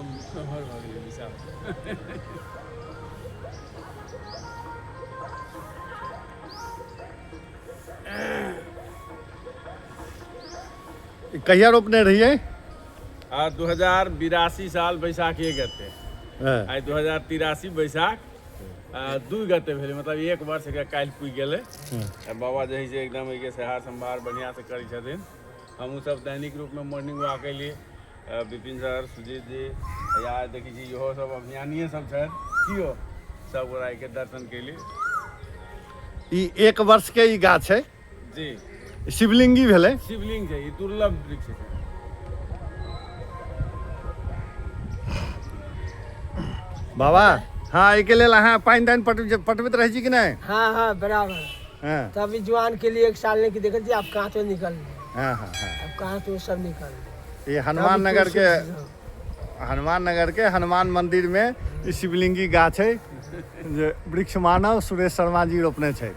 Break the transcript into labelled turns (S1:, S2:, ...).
S1: एकदम नमहर भऽ गेलै विशाल।
S2: ई कहिया रोपने रहियै?
S1: आ 2082 साल बैसाख 1 गते। आइ 2083 बैसाख 2 गते भेलै, मतलब 1 वर्ष के काल्हि पुगि गेलै। आ बाबा जे है से एकदम एहिके सहार सम्भार बढ़िआँसँ करै छथिन। हमहूँ सब दैनिक रूपमे मॉर्निंग वॉक एलियै। विपिन सर, सुजीत जी, या देखै छी इहो सब अभियानिए सब छथि, कियो सब गोरा एहिके दर्शन केली।
S2: ई 1 वर्ष के ई गाछ है
S1: जी।
S2: शिवलिंगी भेलै।
S1: शिवलिंग छै, ई दुर्लभ वृक्ष छै।
S2: बाबा, हाँ, एहिके लेल अहाँ पानि तानि पटबैत रहै छी कि नहि?
S3: हाँ हाँ, बराबर। तो अभी जुआन के लिए 1 साल नहीं देखल जी, अब कहाँ तो निकल गए।
S2: हाँ, हाँ, हाँ।
S3: अब कहाँ तो सब निकल गए।
S2: ये हनुमान नगर के, हनुमान नगर के हनुमान मंदिर में ई शिवलिंगी गाछ है जे वृक्ष मानव सुरेश शर्मा जी रोपने छै।